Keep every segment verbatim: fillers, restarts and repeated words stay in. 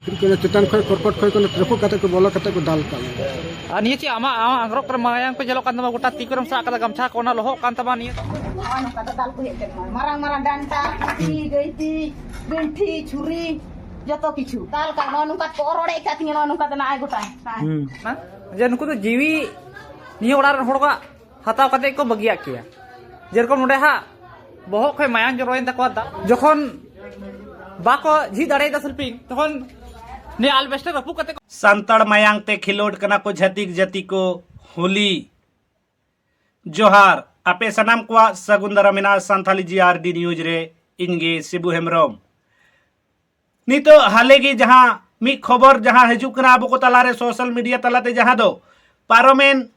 ᱠᱤᱱᱛᱩ ᱚᱱᱟ ᱪᱮᱛᱟᱱ ᱠᱷᱚᱱ ᱠᱚᱨᱠᱚᱴ ᱠᱷᱚᱱ ᱠᱚ ᱨᱟᱹᱯᱩᱫ ᱠᱟᱛᱮ ᱠᱚ ᱵᱚᱞᱚ ᱠᱟᱛᱮ ᱠᱚ ᱫᱟᱞ ᱠᱟᱜ ᱞᱮᱭᱟ᱾ ᱟᱨ ᱱᱤᱭᱟᱹ ᱪᱮᱫ ᱟᱢᱟᱜ, ᱟᱢᱟᱜ ᱟᱝᱨᱚᱵ ᱠᱚᱨᱮ ᱢᱟᱭᱟᱝ ᱠᱚ ᱧᱮᱞᱚᱜ ᱠᱟᱱ ᱛᱟᱢᱟ, ᱜᱚᱴᱟ ᱛᱤ ᱠᱚᱨᱮᱢ ᱥᱟᱵ ᱠᱟᱫᱟ ᱜᱟᱢᱪᱷᱟ ᱠᱚ, ᱚᱱᱟ ᱞᱚᱦᱚᱫ ᱠᱟᱱ ᱛᱟᱢᱟ ᱱᱤᱭᱟᱹ? ᱱᱚᱜᱼᱚᱭ ᱱᱚᱝᱠᱟ ᱫᱟᱞ ᱠᱚ ᱦᱮᱡ ᱠᱟᱱᱟ, ᱢᱟᱨᱟᱝ ᱢᱟᱨᱟᱝ ᱰᱟᱱᱴᱟ, ᱠᱩᱴᱤ, ᱜᱟᱹᱭᱛᱤ, ᱜᱟᱹᱱᱴᱷᱤ, ᱪᱷᱩᱨᱤ, ᱡᱚᱛᱚ ᱠᱤᱪᱷᱩ ᱫᱟᱞ ᱠᱟᱜ, ᱱᱚᱜᱼᱚ ᱱᱚᱝᱠᱟ ᱠᱚ ᱨᱚᱲᱮᱫ ᱠᱟᱜ ᱛᱤᱧᱟ, ᱱᱚᱜᱼᱚ ᱱᱚᱝᱠᱟ ᱛᱮ ᱱᱚᱜᱼᱚᱭ ᱜᱚᱴᱟᱭ᱾ ᱦᱮᱸ? ᱡᱮ ᱱᱩᱠᱩ ᱫᱚ ᱡᱤᱣᱤ ᱱᱤᱭᱟᱹ ᱚᱲᱟᱜ ᱨᱮᱱ ᱦᱚᱲ ᱠᱚᱣᱟᱜ ᱦᱟᱛᱟᱣ ᱠᱟᱛᱮ ᱠᱚ ᱵᱟᱹᱜᱤᱭᱟᱜ ᱠᱮᱭᱟ᱾ ᱡᱮᱨᱚᱠᱚᱢ ᱱᱚᱰᱮ ᱦᱟᱸᱜ ᱵᱚᱦᱚᱜ ᱠᱷᱚᱱ ᱢᱟᱭᱟᱝ ᱡᱚᱨᱚᱭᱮᱱ ᱛᱟᱠᱚᱣᱟ, ᱫᱟᱜ ᱡᱚᱠᱷᱚᱱ ᱵᱟᱠᱚ ᱡᱷᱤᱡ ᱫᱟᱲᱮᱭᱟᱫᱟ ᱥᱤᱞᱯᱤᱧ, ᱛᱚᱠᱷᱚᱱ ᱱᱤᱭᱟᱹ ᱟᱞᱵᱮᱥᱴᱟᱨ ᱨᱟᱹᱯᱩᱫ ᱠᱟᱛᱮ ᱠᱚ ᱥᱟᱱᱛᱟᱲ ᱢᱟᱭᱟᱝ ᱛᱮ ᱠᱷᱮᱞᱳᱰ ᱠᱟᱱᱟ ᱠᱚ ᱪᱷᱟᱹᱛᱤᱠ ᱡᱟᱹᱛᱤ ᱠᱚ ᱦᱳᱞᱤ᱾ ᱡᱚᱦᱟᱨ, ᱟᱯᱮ ᱥᱟᱱᱟᱢ ᱠᱚᱣᱟᱜ ᱥᱟᱹᱜᱩᱱ ᱫᱟᱨᱟᱢ ᱢᱮᱱᱟᱜᱼᱟ ᱥᱟᱱᱛᱷᱟᱞᱤ ᱡᱤ ᱟᱨ ᱰᱤ ᱱᱤᱭᱩᱡᱽ ᱨᱮ᱾ ᱤᱧ ᱜᱮ ᱥᱤᱵᱩ ᱦᱮᱢᱵᱨᱚᱢ᱾ ᱱᱤᱛᱚᱜ ᱦᱟᱞᱮ ᱜᱮ ᱡᱟᱦᱟᱸ ᱢᱤᱫ ᱠᱷᱚᱵᱚᱨ ᱡᱟᱦᱟᱸ ᱦᱤᱡᱩᱜ ᱠᱟᱱᱟ ᱟᱵᱚ ᱠᱚ ᱛᱟᱞᱟᱨᱮ ᱥᱳᱥᱟᱞ ᱢᱤᱰᱤᱭᱟ ᱛᱟᱞᱟᱛᱮ, ᱡᱟᱦᱟᱸ ᱫᱚ ᱯᱟᱨᱚᱢᱮᱱ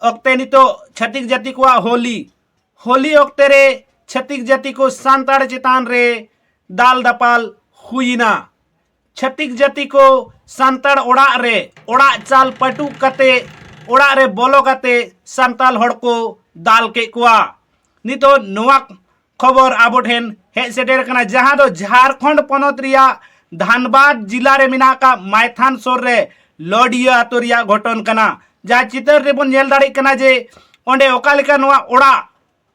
ᱚᱠᱛᱮ ᱱᱤᱛᱚᱜ ᱪᱷᱟᱹᱛᱤᱠ ᱡᱟᱹᱛᱤ ᱠᱚᱣᱟᱜ ᱦᱳᱞᱤ, ᱦᱳᱞᱤ ᱚᱠᱛᱮ ᱨᱮ ᱪᱷᱟᱹᱛᱤᱠ ᱡᱟᱹᱛᱤ ᱠᱚ ᱥᱟᱱᱛᱟᱲ ᱪᱮᱛᱟᱱ ᱨᱮ ᱫᱟᱞ ᱫᱟᱯᱟᱞ ᱦᱩᱭᱮᱱᱟ᱾ ᱪᱷᱟᱹᱛᱤᱠ ᱡᱟᱹᱛᱤ ᱠᱚ ᱥᱟᱱᱛᱟᱲ ᱚᱲᱟᱜ ᱨᱮ, ᱚᱲᱟᱜ ᱪᱟᱞ ᱯᱟᱹᱴᱩᱜ ᱠᱟᱛᱮ, ᱚᱲᱟᱜ ᱨᱮ ᱵᱚᱞᱚ ᱠᱟᱛᱮ ᱥᱟᱱᱛᱟᱲ ᱦᱚᱲ ᱠᱚ ᱫᱟᱞ ᱠᱮᱫ ᱠᱚᱣᱟ᱾ ᱱᱤᱛᱚᱜ ᱱᱚᱣᱟ ᱠᱷᱚᱵᱚᱨ ᱟᱵᱚ ᱴᱷᱮᱱ ᱦᱮᱡ ᱥᱮᱴᱮᱨ ᱟᱠᱟᱱᱟ, ᱡᱟᱦᱟᱸ ᱫᱚ ᱡᱷᱟᱲᱠᱷᱚᱸᱰ ᱯᱚᱱᱚᱛ ᱨᱮᱭᱟᱜ ᱫᱷᱟᱱᱵᱟᱫᱽ ᱡᱤᱞᱟ ᱨᱮ ᱢᱮᱱᱟᱜ ᱟᱠᱟᱫ ᱢᱟᱭᱛᱷᱟᱱ ᱥᱩᱨ ᱨᱮ ᱞᱚᱰᱤᱭᱟ ᱟᱛᱳ ᱨᱮᱭᱟᱜ ᱜᱷᱚᱴᱚᱱ ᱠᱟᱱᱟ᱾ ᱡᱟᱦᱟᱸ ᱪᱤᱛᱟᱹᱨ ᱨᱮᱵᱚᱱ ᱧᱮᱞ ᱫᱟᱲᱮᱭᱟᱜ ᱠᱟᱱᱟ ᱡᱮ ᱚᱸᱰᱮ ᱚᱠᱟ ᱞᱮᱠᱟ ᱱᱚᱣᱟ ᱚᱲᱟᱜ,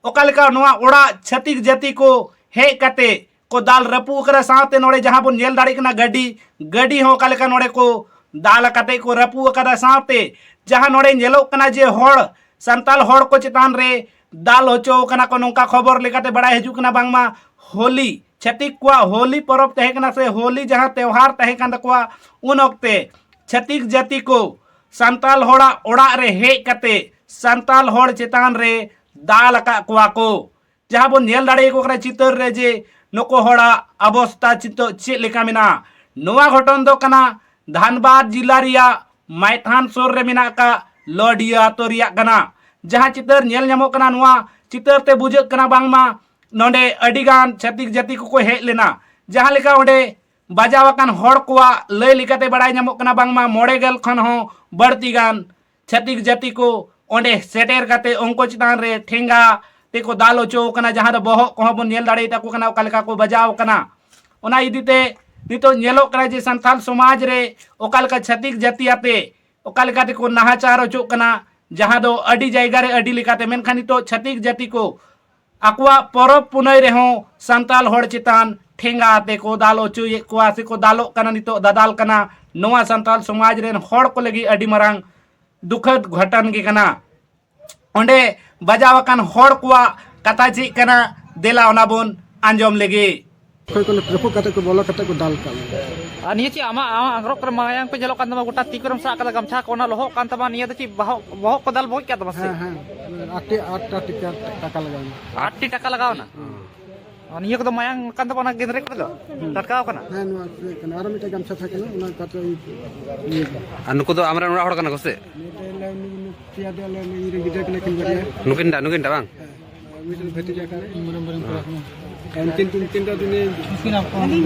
ᱚᱠᱟ ᱞᱮᱠᱟ ᱱᱚᱣᱟ ᱚᱲᱟᱜ ᱪᱷᱟᱹᱛᱤᱠ ᱡᱟᱹᱛᱤ ᱠᱚ ᱦᱮᱡ ᱠᱟᱛᱮ ᱠᱚ ᱫᱟᱞ ᱨᱟᱹᱯᱩᱫ ᱟᱠᱟᱫᱟ᱾ ᱥᱟᱶᱛᱮ ᱱᱚᱰᱮ ᱡᱟᱦᱟᱸ ᱵᱚᱱ ᱧᱮᱞ ᱫᱟᱲᱮᱭᱟᱜ ᱠᱟᱱᱟ ᱜᱟᱹᱰᱤ, ᱜᱟᱹᱰᱤ ᱦᱚᱸ ᱚᱠᱟ ᱞᱮᱠᱟ ᱱᱚᱰᱮ ᱠᱚ ᱫᱟᱞ ᱠᱟᱛᱮ ᱠᱚ ᱨᱟᱹᱯᱩᱫ ᱟᱠᱟᱫᱟ᱾ ᱥᱟᱶᱛᱮ ᱡᱟᱦᱟᱸ ᱱᱚᱰᱮ ᱧᱮᱞᱚᱜ ᱠᱟᱱᱟ ᱡᱮ ᱦᱚᱲ, ᱥᱟᱱᱛᱟᱲ ᱦᱚᱲ ᱠᱚ ᱪᱮᱛᱟᱱ ᱨᱮ ᱫᱟᱞ ᱦᱚᱪᱚ ᱟᱠᱟᱱᱟ ᱠᱚ, ᱱᱚᱝᱠᱟ ᱠᱷᱚᱵᱚᱨ ᱞᱮᱠᱟᱛᱮ ᱵᱟᱲᱟᱭ ᱦᱤᱡᱩᱜ ᱠᱟᱱᱟ ᱵᱟᱝᱢᱟ ᱦᱳᱞᱤ, ᱪᱷᱟᱹᱛᱤᱠ ᱠᱚᱣᱟᱜ ᱦᱳᱞᱤ ᱯᱚᱨᱚᱵᱽ ᱛᱟᱦᱮᱸ ᱠᱟᱱᱟ ᱥᱮ ᱦᱳᱞᱤ ᱡᱟᱦᱟᱸ ᱛᱮᱣᱦᱟᱨ ᱛᱟᱦᱮᱸ ᱠᱟᱱ ᱛᱟᱠᱚᱣᱟ, ᱩᱱ ᱚᱠᱛᱮ ᱪᱷᱟᱹᱛᱤᱠ ᱡᱟᱹᱛᱤ ᱠᱚ ᱥᱟᱱᱛᱟᱲ ᱦᱚᱲᱟᱜ ᱚᱲᱟᱜ ᱨᱮ ᱦᱮᱡ ᱠᱟᱛᱮ ᱥᱟᱱᱛᱟᱲ ᱦᱚᱲ ᱪᱮᱛᱟᱱ ᱨᱮ ᱫᱟᱞ ᱟᱠᱟᱫ ᱠᱚᱣᱟ ᱠᱚ᱾ ᱡᱟᱦᱟᱸ ᱵᱚᱱ ᱧᱮᱞ ᱫᱟᱲᱮᱭᱟᱠᱚ ᱠᱟᱱᱟ ᱪᱤᱛᱟᱹᱨ ᱨᱮ ᱡᱮ ᱱᱩᱠᱩ ᱦᱚᱲᱟᱜ ᱚᱵᱚᱥᱛᱟ ᱪᱤᱛᱟᱹ ᱪᱮᱫ ᱞᱮᱠᱟ ᱢᱮᱱᱟᱜᱼᱟ᱾ ᱱᱚᱣᱟ ᱜᱷᱚᱴᱚᱱ ᱫᱚ ᱠᱟᱱᱟ ᱫᱷᱟᱱᱵᱟᱫᱽ ᱡᱤᱞᱟ ᱨᱮᱭᱟᱜ ᱢᱟᱭᱛᱷᱟᱱ ᱥᱩᱨ ᱨᱮ ᱢᱮᱱᱟᱜ ᱟᱠᱟᱫ ᱞᱚᱰᱤᱭᱟ ᱟᱛᱳ ᱨᱮᱭᱟᱜ ᱠᱟᱱᱟ᱾ ᱡᱟᱦᱟᱸ ᱪᱤᱛᱟᱹᱨ ᱧᱮᱞ ᱧᱟᱢᱚᱜ ᱠᱟᱱᱟ, ᱱᱚᱣᱟ ᱪᱤᱛᱟᱹᱨ ᱛᱮ ᱵᱩᱡᱷᱟᱹᱜ ᱠᱟᱱᱟ ᱵᱟᱝᱢᱟ ᱱᱚᱰᱮ ᱟᱹᱰᱤᱜᱟᱱ ᱪᱷᱟᱹᱛᱤᱠ ᱡᱟᱹᱛᱤ ᱠᱚᱠᱚ ᱦᱮᱡ ᱞᱮᱱᱟ᱾ ᱡᱟᱦᱟᱸ ᱞᱮᱠᱟ ᱚᱸᱰᱮ ᱵᱟᱡᱟᱣ ᱟᱠᱟᱱ ᱦᱚᱲ ᱠᱚᱣᱟᱜ ᱞᱟᱹᱭ ᱞᱮᱠᱟᱛᱮ ᱵᱟᱲᱟᱭ ᱧᱟᱢᱚᱜ ᱠᱟᱱᱟ ᱵᱟᱝᱢᱟ ᱢᱚᱬᱮ ᱜᱮᱞ ᱠᱷᱚᱱ ᱦᱚᱸ ᱵᱟᱹᱲᱛᱤ ᱜᱟᱱ ᱪᱷᱟᱹᱛᱤᱠ ᱡᱟᱹᱛᱤ ᱠᱚ ᱚᱸᱰᱮ ᱥᱮᱴᱮᱨ ᱠᱟᱛᱮ ᱩᱱᱠᱩ ᱪᱮᱛᱟᱱ ᱨᱮ ᱴᱷᱮᱸᱜᱟ ᱛᱮᱠᱚ ᱫᱟᱞ ᱦᱚᱪᱚ ᱟᱠᱟᱱᱟ, ᱡᱟᱦᱟᱸ ᱫᱚ ᱵᱚᱦᱚᱜ ᱠᱚᱦᱚᱸ ᱵᱚᱱ ᱧᱮᱞ ᱫᱟᱲᱮᱭᱟᱛᱟ ᱠᱚ ᱠᱟᱱᱟ ᱚᱠᱟ ᱞᱮᱠᱟ ᱠᱚ ᱵᱟᱡᱟᱣ ᱟᱠᱟᱱᱟ᱾ ᱚᱱᱟ ᱤᱫᱤ ᱛᱮ ᱱᱤᱛᱚᱜ ᱧᱮᱞᱚᱜ ᱠᱟᱱᱟ ᱡᱮ ᱥᱟᱱᱛᱟᱲ ᱥᱚᱢᱟᱡᱽ ᱨᱮ ᱚᱠᱟ ᱞᱮᱠᱟ ᱪᱷᱟᱹᱛᱤᱠ ᱡᱟᱹᱛᱤ ᱟᱛᱮ ᱚᱠᱟ ᱞᱮᱠᱟ ᱛᱮᱠᱚ ᱱᱟᱦᱟᱪᱟᱨ ᱦᱚᱪᱚᱜ ᱠᱟᱱᱟ, ᱡᱟᱦᱟᱸ ᱫᱚ ᱟᱹᱰᱤ ᱡᱟᱭᱜᱟ ᱨᱮ ᱟᱹᱰᱤ ᱞᱮᱠᱟᱛᱮ, ᱢᱮᱱᱠᱷᱟᱱ ᱱᱤᱛᱚᱜ ᱪᱷᱟᱹᱛᱤᱠ ᱡᱟᱹᱛᱤ ᱠᱚ ᱟᱠᱚᱣᱟᱜ ᱯᱚᱨᱚᱵᱽ ᱯᱩᱱᱟᱹᱭ ᱨᱮᱦᱚᱸ ᱥᱟᱱᱛᱟᱲ ᱦᱚᱲ ᱪᱮᱛᱟᱱ ᱴᱷᱮᱸᱜᱟ ᱟᱛᱮ ᱠᱚ ᱫᱟᱞ ᱦᱚᱪᱚᱭᱮᱫ ᱠᱚᱣᱟ ᱥᱮᱠᱚ ᱫᱟᱞᱚᱜ ᱠᱟᱱᱟ, ᱱᱤᱛᱚᱜ ᱫᱟᱫᱟᱞ ᱠᱟᱱᱟ᱾ ᱱᱚᱣᱟ ᱥᱟᱱᱛᱟᱲ ᱥᱚᱢᱟᱡᱽ ᱨᱮᱱ ᱦᱚᱲ ᱠᱚ ᱞᱟᱹᱜᱤᱫ ᱟᱹᱰᱤ ᱢᱟᱨᱟᱝ ᱫᱩᱠᱷᱟᱹᱫ ᱜᱷᱚᱴᱚᱱ ᱜᱮ ᱠᱟᱱᱟ᱾ ᱚᱸᱰᱮ ᱵᱟᱡᱟᱣ ᱟᱠᱟᱱ ᱦᱚᱲ ᱠᱚᱣᱟᱜ ᱠᱟᱛᱷᱟ ᱪᱮᱫ ᱠᱟᱱᱟ, ᱫᱮᱞᱟ ᱚᱱᱟ ᱵᱚᱱ ᱟᱸᱡᱚᱢ ᱞᱮᱜᱮ᱾ ᱚᱠᱚᱭ ᱠᱚ ᱨᱟᱹᱯᱩᱫ ᱠᱟᱛᱮ ᱠᱚ ᱵᱚᱞᱚ ᱠᱟᱛᱮ ᱠᱚ ᱫᱟᱞ ᱠᱟᱜ ᱞᱮᱭᱟ᱾ ᱟᱨ ᱱᱤᱭᱟᱹ ᱪᱮᱫ ᱟᱢᱟᱜ, ᱟᱢᱟᱜ ᱟᱝᱨᱚᱵ ᱠᱚᱨᱮ ᱢᱟᱭᱟᱝ ᱠᱚ ᱧᱮᱞᱚᱜ ᱠᱟᱱ ᱛᱟᱢᱟ, ᱜᱚᱴᱟ ᱛᱤ ᱠᱚᱨᱮᱢ ᱥᱟᱵ ᱠᱟᱫᱟ ᱜᱟᱢᱪᱷᱟ ᱠᱚ, ᱚᱱᱟ ᱞᱚᱦᱚᱫ ᱠᱟᱱ ᱛᱟᱢᱟ, ᱱᱤᱭᱟᱹ ᱫᱚ ᱪᱮᱫ ᱵᱚᱦᱚᱜ, ᱵᱚᱦᱚᱜ ᱠᱚ ᱫᱟᱞ ᱵᱚᱡ ᱠᱟᱜ ᱛᱟᱢᱟ ᱥᱮ? ᱦᱮᱸ, ᱦᱮᱸ, ᱟᱴ ᱴᱤ, ᱟᱴ ᱴᱟ ᱴᱤᱠᱟ ᱴᱟᱠᱟ ᱞᱟᱜᱟᱣ ᱮᱱᱟ᱾ ᱟᱴ ᱴᱤ ᱴᱟᱠᱟ ᱞᱟᱜᱟᱣ ᱮᱱᱟ? ᱟᱨ ᱱᱤᱭᱟᱹ ᱠᱚᱫᱚ ᱢᱟᱭᱟᱝ ᱠᱟᱱ ᱛᱟᱵᱚᱱᱟ, ᱜᱮᱸᱫᱽᱨᱮᱡ ᱠᱚᱨᱮ ᱫᱚ ᱞᱟᱴᱠᱟᱣ ᱠᱟᱱᱟ? ᱦᱮᱸ, ᱱᱚᱣᱟ ᱤᱭᱟᱹ ᱠᱟᱱᱟ᱾ ᱟᱨᱚ ᱢᱤᱫᱴᱮᱱ ᱜᱟᱢᱪᱷᱟ ᱛᱟᱦᱮᱸ ᱠᱟᱱᱟ, ᱚᱱᱟ ᱠᱟᱛᱮ ᱤᱭᱟᱹ ᱠᱟᱱᱟ᱾ ᱟᱨ ᱱᱩᱠᱩ ᱫᱚ ᱟᱢᱨᱮᱱ ᱚᱲᱟᱜ ᱦᱚᱲ ᱠᱟᱱᱟ ᱠᱚ ᱥᱮ? ᱱᱩᱭ ᱫᱚ ᱟᱞᱮ, ᱱᱩᱭ, ᱱᱩᱭ ᱯᱮᱭᱟ ᱫᱚ ᱟᱞᱮ, ᱱᱩᱭ ᱨᱮᱱ ᱜᱤᱫᱽᱨᱟᱹ ᱠᱟᱱᱟ, ᱠᱤᱱ ᱵᱟᱨᱭᱟ᱾ ᱱᱩᱠᱤᱱ ᱴᱟᱜ, ᱱᱩᱠᱤᱱ ᱴᱟᱜ ᱵᱟᱝ? ᱦᱮᱸ, ᱢᱤᱫᱴᱮᱱ ᱵᱷᱟᱹᱛᱤᱡᱟ ᱠᱟᱱᱟᱭ᱾ ᱤᱧ ᱢᱟᱨᱟᱝ ᱵᱟᱨᱮᱱ ᱠᱚᱲᱟ ᱠᱟᱱᱟ᱾ ᱩᱱᱠᱤᱱ, ᱩᱱᱠᱤᱱ ᱫᱚ ᱟᱫᱚ ᱱᱩᱭ ᱱᱩᱠᱤᱱ ᱟᱠᱚ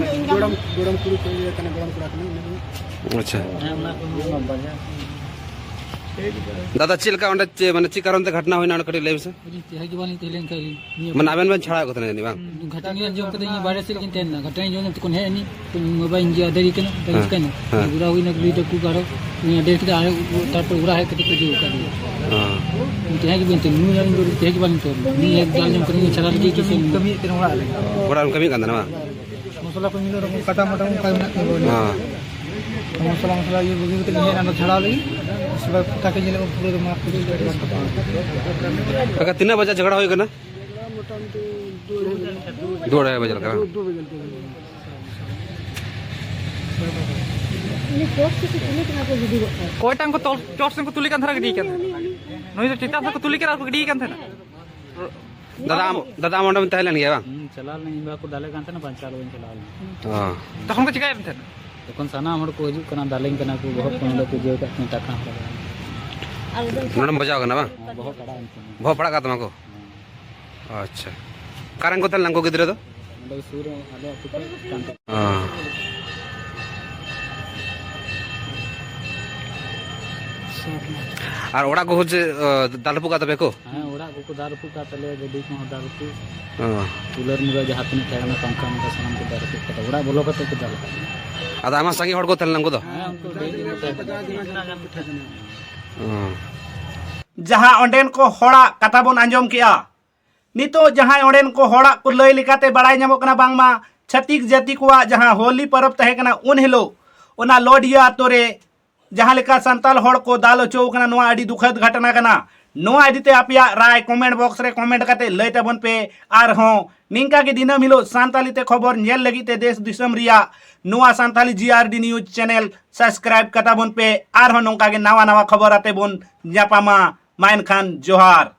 ᱜᱚᱲᱚᱢ, ᱜᱚᱲᱚᱢ ᱠᱩᱲᱤ ᱠᱚ ᱤᱭᱟᱹ ᱠᱟᱱᱟ, ᱜᱚᱲᱚᱢ ᱠᱚᱲᱟ ᱠᱟᱱᱟ, ᱩᱱᱤ ᱫᱚ᱾ ᱟᱪᱪᱷᱟ᱾ ᱦᱮᱸ, ᱚᱱᱟ ᱠᱚ ᱢᱟ ᱵᱟᱨᱭᱟ᱾ ᱫᱟᱫᱟ, ᱪᱮᱫ ᱞᱮᱠᱟ ᱚᱸᱰᱮ ᱪᱮ-, ᱢᱟᱱᱮ ᱪᱮᱫ ᱠᱟᱨᱚᱱ ᱛᱮ ᱜᱷᱚᱴᱱᱟ ᱦᱩᱭᱱᱟ, ᱚᱸᱰᱮ ᱠᱟᱹᱴᱤᱡ ᱞᱟᱹᱭ ᱢᱮᱥᱮ᱾ ᱟᱹᱞᱤᱧ ᱛᱟᱦᱮᱸ ᱜᱮ ᱵᱟᱹᱞᱤᱧ ᱛᱟᱦᱮᱸ ᱞᱮᱱ ᱠᱷᱟᱡ ᱟᱹᱞᱤᱧ ᱱᱤᱭᱟᱹ ᱢᱟᱱᱮ ᱟᱵᱮᱱ ᱵᱮᱱ ᱪᱷᱟᱲᱟᱣ ᱠᱚ ᱛᱟᱦᱮᱱᱟ ᱡᱟᱹᱱᱤᱡ ᱵᱟᱝ? ᱜᱷᱟᱴᱟᱱ ᱜᱮ ᱟᱸᱡᱚᱢ ᱠᱟᱛᱮ ᱤᱧ ᱵᱟᱦᱨᱮ ᱥᱮᱫ ᱨᱮᱜᱤᱧ ᱛᱟᱦᱮᱸ ᱞᱮᱱᱟ᱾ ᱜᱷᱟᱴᱟᱱ ᱟᱸᱡᱚᱢ ᱠᱟᱛᱮ ᱠᱷᱚᱱ ᱦᱮᱡ ᱮᱱᱤᱧ, ᱛᱚ ᱤᱧ ᱵᱟᱵᱟᱧ ᱤᱧ ᱟᱫᱮᱨ ᱠᱟᱱᱟ, ᱛᱚ ᱦᱮᱸ᱾ ᱪᱤᱠᱟᱹᱭᱱᱟ? ᱦᱮᱸ᱾ ᱜᱷᱩᱨᱟᱣ ᱦᱩᱭᱱᱟ, ᱜᱷᱩᱨᱟᱣ ᱛᱟᱨᱯᱚᱨ ᱩᱲᱟᱜ ᱦᱮᱡ, ᱛᱟᱨᱯᱚᱨ ᱩᱲᱟᱜ ᱦᱮᱡ ᱠᱟᱛᱮ ᱠᱚ ᱤᱫᱤ ᱟᱠᱟᱫᱤᱧᱟ᱾ ᱦᱮᱸ᱾ ᱤᱧ ᱛᱟᱦᱮᱸ ᱜᱮ ᱵᱟᱹᱧ ᱛᱟᱦᱮᱸ ᱞᱮᱱᱟ, ᱱᱩᱭ ᱟᱹᱞᱤᱧ ᱫᱚ ᱛᱟᱦᱮᱸ ᱜᱮ ᱵᱟᱹᱞᱤᱧ ᱛᱟᱦᱮᱸ ᱞᱮᱱᱟ᱾ ᱱᱩᱭ ᱦᱮᱡ ᱫᱟᱞ ᱡᱚᱢ ᱠᱟᱛᱮ ᱤᱧ ᱪᱷᱟᱲᱟᱣ ᱞᱟᱹᱜᱤᱫ ᱜᱮ ᱥᱮᱱ ᱞᱮᱱᱟ᱾ ᱚᱲᱟᱜ ᱨᱮᱢ ᱠᱟᱹᱢᱤᱭᱮᱫ ᱠᱟᱱ ᱛᱟᱦᱮᱱᱟ ᱵᱟᱝ? ᱢᱚᱥᱞᱟ ᱠᱚ ᱢᱤᱞᱟᱹᱣ ᱨᱮ ᱠᱟᱴᱟ ᱢᱟᱴᱟ ᱚᱱᱠᱟ ᱢᱮᱱᱟᱜ ᱛᱤᱧᱟ ᱵᱚᱞᱮ᱾ ᱦᱮᱸ᱾ ᱢᱚᱥᱞᱟ, ᱢᱚᱥᱞᱟ ᱤᱭᱟᱹ ᱵᱟᱹᱜᱤ ᱠᱟᱛᱮ ᱤᱧ ᱦᱮᱡ ᱮᱱᱟ ᱱᱚᱰᱮ ᱡᱷᱟᱲᱟᱣ ᱞᱟᱹᱜᱤᱫ᱾ ᱩᱥᱠᱮ ᱵᱟᱫ ᱯᱷᱟᱸᱠᱟ ᱠᱚ ᱧᱮᱞᱮᱫ ᱠᱚ ᱯᱩᱨᱟᱹ ᱫᱚ ᱢᱟᱨ ᱠᱚ ᱤᱫᱤ ᱠᱟᱜ ᱠᱟᱱ ᱛᱟᱠᱚᱣᱟ᱾ ᱠᱟᱠᱟ, ᱛᱤᱱᱟᱹᱜ ᱵᱟᱡᱮ ᱡᱷᱚᱜᱽᱲᱟ ᱦᱩᱭ ᱠᱟᱱᱟ? ᱢᱚᱴᱟᱢᱩᱴᱤ ᱫᱩ ᱟᱹᱲᱟᱹᱭ ᱵᱟᱡᱮ᱾ ᱫᱩ ᱟᱹᱲᱟᱹᱭ ᱵᱟᱡᱮ ᱞᱮᱠᱟ ᱵᱟᱝ? ᱫᱩ, ᱫᱩ ᱵᱟᱡᱮ ᱞᱮᱠᱟ᱾ ᱩᱱᱤ ᱪᱚᱴ ᱥᱮᱫ ᱠᱚ ᱛᱩᱞᱮ ᱠᱟᱱᱟ ᱠᱚ ᱜᱤᱰᱤ ᱜᱚᱫ ᱠᱟᱜᱼᱟ᱾ ᱚᱠᱚᱭᱴᱟᱝ ᱠᱚ ᱛᱚᱞ, ᱪᱚᱴ ᱥᱮᱫ ᱠᱚ ᱛᱩᱞᱮ ᱠᱟᱱ ᱛᱟᱦᱮᱱᱟ, ᱜᱤᱰᱤ ᱠᱟᱱ ᱛᱟᱦᱮᱱᱟ᱾ ᱱᱩᱭ ᱫᱚ ᱪᱮᱛᱟᱱ ᱥᱮᱫ ᱠᱚ ᱛᱩᱞᱮ ᱠᱟᱱᱟ ᱟᱨ ᱠᱚ ᱜᱤᱰᱤ ᱠᱟᱱ ᱛᱟᱦᱮᱱᱟ᱾ ᱫᱟᱫᱟ ᱟᱢ, ᱫᱟᱫᱟ ᱟᱢ ᱚᱸᱰᱮᱢ ᱛᱟᱦᱮᱸ ᱞᱮᱱ ᱜᱮᱭᱟ ᱵᱟᱝ? ᱦᱩᱸ, ᱪᱟᱞᱟᱣ ᱞᱮᱱᱟᱹᱧ, ᱤᱧ ᱵᱟ ᱠᱚ ᱫᱟᱞᱮ ᱠᱟᱱ ᱛᱟᱦᱮᱱᱟ, ᱵᱟᱧᱪᱟᱣ ᱫᱚ ᱵᱟᱹᱧ ᱪᱟᱞᱟᱣ ᱞᱮᱱᱟ᱾ ᱚ᱾ ᱛᱚᱠᱷᱚᱱ ᱠᱚ ᱪᱤᱠᱟᱹᱭᱮᱫ ᱛᱟᱦᱮᱱᱟ? ᱛᱚᱠᱷᱚᱱ ᱥᱟᱱᱟᱢ ᱦᱚᱲ ᱠᱚ ᱦᱤᱡᱩᱜ ᱠᱟᱱᱟ, ᱫᱟᱞᱮᱧ ᱠᱟᱱᱟ ᱠᱚ, ᱵᱚᱦᱚᱜ ᱠᱚ ᱱᱚᱰᱮ ᱠᱚ ᱤᱭᱟᱹ ᱠᱟᱜ ᱛᱤᱧᱟ, ᱴᱟᱠᱟ ᱦᱚᱸ ᱵᱟᱝ᱾ ᱱᱚᱰᱮᱢ ᱵᱟᱡᱟᱣ ᱠᱟᱱᱟ ᱵᱟᱝ? ᱦᱮᱸ, ᱵᱚᱦᱚᱜ ᱯᱟᱲᱟᱜ ᱮᱱ ᱛᱤᱧᱟ᱾ ᱵᱚᱦᱚᱜ ᱯᱟᱲᱟᱜ ᱠᱟᱜ ᱛᱟᱢᱟ ᱠᱚ? ᱦᱮᱸ᱾ ᱟᱪᱪᱷᱟ᱾ ᱚᱠᱟᱨᱮᱱ ᱠᱚ ᱛᱟᱦᱮᱸ ᱞᱮᱱᱟ ᱩᱱᱠᱩ ᱜᱤᱫᱽᱨᱟᱹ ᱫᱚ? ᱱᱚᱰᱮ ᱥᱩᱨ ᱨᱮ ᱟᱞᱮ ᱟᱹᱛᱩ ᱠᱷᱚᱱ ᱠᱟᱱ ᱛᱟᱠᱚᱣᱟ᱾ ᱚ᱾ ᱟᱨ ᱚᱲᱟᱜ ᱠᱚ ᱪᱮᱫ ᱫᱟᱞ ᱨᱟᱹᱯᱩᱫ ᱠᱟᱜ ᱛᱟᱯᱮᱭᱟ ᱠᱚ? ᱦᱮᱸ, ᱚᱲᱟᱜ ᱠᱚᱠᱚ ᱫᱟᱞ ᱨᱟᱹᱯᱩᱫ ᱠᱟᱜ ᱛᱟᱞᱮᱭᱟ, ᱜᱟᱹᱰᱤ ᱠᱚᱦᱚᱸ ᱫᱟᱞ ᱨᱟᱹᱯᱩᱫ᱾ ᱚ᱾ ᱠᱩᱞᱟᱨ ᱢᱩᱞᱟᱨ ᱡᱟᱦᱟᱸ ᱛᱤᱱᱟᱹᱜ ᱛᱟᱦᱮᱸ ᱠᱟᱱᱟ ᱯᱟᱝᱠᱷᱟ ᱢᱟᱝᱠᱷᱟ ᱥᱟᱱᱟᱢ ᱠᱚ ᱫᱟᱞ ᱨᱟᱹᱯᱩᱫ ᱠᱟᱫᱟ, ᱚᱲᱟᱜ ᱵᱚᱞᱚ ᱠᱟᱛᱮ ᱠᱚ ᱫᱟᱞ ᱠᱟᱜ ᱞᱮᱭᱟ᱾ ᱟᱫᱚ ᱟᱭᱢᱟ ᱥᱟᱸᱜᱮ ᱦᱚᱲ ᱠᱚ ᱛᱟᱦᱮᱸ ᱞᱮᱱᱟ ᱩᱱᱠᱩ ᱫᱚ? ᱦᱮᱸ, ᱩᱱᱠᱩ ᱰᱷᱮᱨ ᱜᱮᱠᱚ ᱛᱟᱦᱮᱸ ᱠᱟᱱᱟ᱾ ᱚ᱾ ᱡᱟᱦᱟᱸ ᱚᱸᱰᱮᱱ ᱠᱚ ᱦᱚᱲᱟᱜ ᱠᱟᱛᱷᱟ ᱵᱚᱱ ᱟᱸᱡᱚᱢ ᱠᱮᱜᱼᱟ, ᱱᱤᱛᱚᱜ ᱡᱟᱦᱟᱸᱭ ᱚᱸᱰᱮᱱ ᱠᱚ ᱦᱚᱲᱟᱜ ᱠᱚ ᱞᱟᱹᱭ ᱞᱮᱠᱟᱛᱮ ᱵᱟᱲᱟᱭ ᱧᱟᱢᱚᱜ ᱠᱟᱱᱟ, ᱵᱟᱝᱢᱟ ᱪᱷᱟᱹᱛᱤᱠ ᱡᱟᱹᱛᱤ ᱠᱚᱣᱟᱜ ᱡᱟᱦᱟᱸ ᱦᱳᱞᱤ ᱯᱚᱨᱚᱵᱽ ᱛᱟᱦᱮᱸ ᱠᱟᱱᱟ, ᱩᱱ ᱦᱤᱞᱳᱜ ᱚᱱᱟ ᱞᱚᱰᱤᱭᱟ ᱟᱛᱳ ᱨᱮ ᱡᱟᱦᱟᱸ ᱞᱮᱠᱟ ᱥᱟᱱᱛᱟᱲ ᱦᱚᱲ ᱠᱚ ᱫᱟᱞ ᱦᱚᱪᱚ ᱠᱟᱱᱟ, ᱱᱚᱣᱟ ᱟᱹᱰᱤ ᱫᱩᱠᱷᱟᱹᱫ ᱜᱷᱚᱴᱚᱱᱟ ᱠᱟᱱᱟ᱾ ᱱᱚᱣᱟ ᱤᱫᱤ ᱛᱮ ᱟᱯᱮᱭᱟᱜ ᱨᱟᱭ comment box ᱨᱮ comment ᱠᱟᱛᱮ ᱞᱟᱹᱭ ᱛᱟᱵᱚᱱ ᱯᱮ᱾ ᱟᱨᱦᱚᱸ ᱱᱤᱝᱠᱟ ᱜᱮ ᱫᱤᱱᱟᱹᱢ ᱦᱤᱞᱳᱜ ᱥᱟᱱᱛᱟᱲᱤ ᱛᱮ ᱠᱷᱚᱵᱚᱨ ᱧᱮᱞ ᱞᱟᱹᱜᱤᱫ ᱛᱮ ᱫᱮᱥ ᱫᱤᱥᱚᱢ ᱨᱮᱭᱟᱜ ᱱᱚᱣᱟ Santali G R D news channel subscribe ᱠᱟᱛᱟ ᱵᱚᱱ ᱯᱮ᱾ ᱟᱨᱦᱚᱸ ᱱᱚᱝᱠᱟ ᱜᱮ ᱱᱟᱣᱟ ᱱᱟᱣᱟ ᱠᱷᱚᱵᱚᱨ ᱟᱛᱮ ᱵᱚᱱ ᱧᱟᱯᱟᱢᱟ᱾ ᱢᱟ ᱮᱱᱠᱷᱟᱱ ᱡᱚᱦᱟᱨ᱾